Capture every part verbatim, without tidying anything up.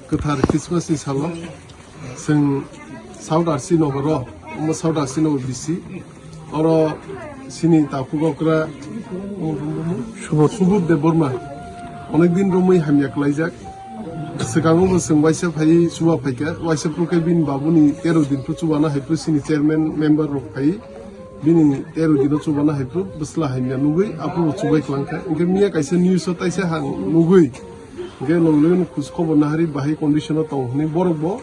Kwthar Christmas ni salo chwng South R C Nogoro, omo South R C Nogor bisi, oro sini takhuk okra Subodh Debbarma onek din romwi hamya klaijak. Swkango bo chwng waisa phai chuba phaikha, waisa phuru khe bini babuni tero din phuru chubana hai phuru sini chairman member rok phai bini tero dino chubana hai phuru bwsla hamya nugwi aphuru chubai klangkha. Hwnkhe miya kaisa news o taisa hang nugwi, hwnkhe logi logi no khus khobor nahari bahai condition o tong hwnwi borok bo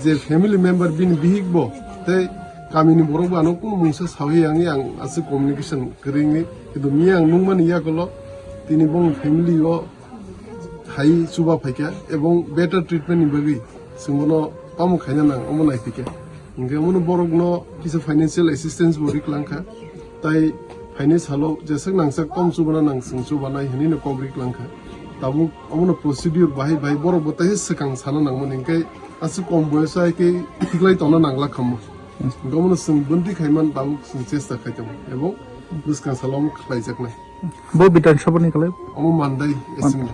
je family member bini bihik bo tei kamini borok bo ano kunu mungsa sawi yangwi ang aswk communication kwrwngwi, kintu miya ang nungmani yagulo tini bong family o hai chuba phaikha ebong better treatment ni bagwi chwng bono tamo khaina nang omo naiphikha. Hwnkhe omono borokno kisa financial assistance bo riklangkha, tai phaini salo jeswk nangsak tom chubana nang chwng chubanai hwnwi no kok riklangkha. Tabuk omono procedure bahai bahai borok bo taisa swkang sana nangmani, hwnkhe aswk kom boyoso hai khe thiklai tongna nangla khammo. Hwnkhe omono chwng bwntwi khaiman tabuk chwng chesta khai tongo ebong bwskang salo omo khlaijaknai. Bo Bidhan Sabha ni kwlai? Omo Mandai assembly.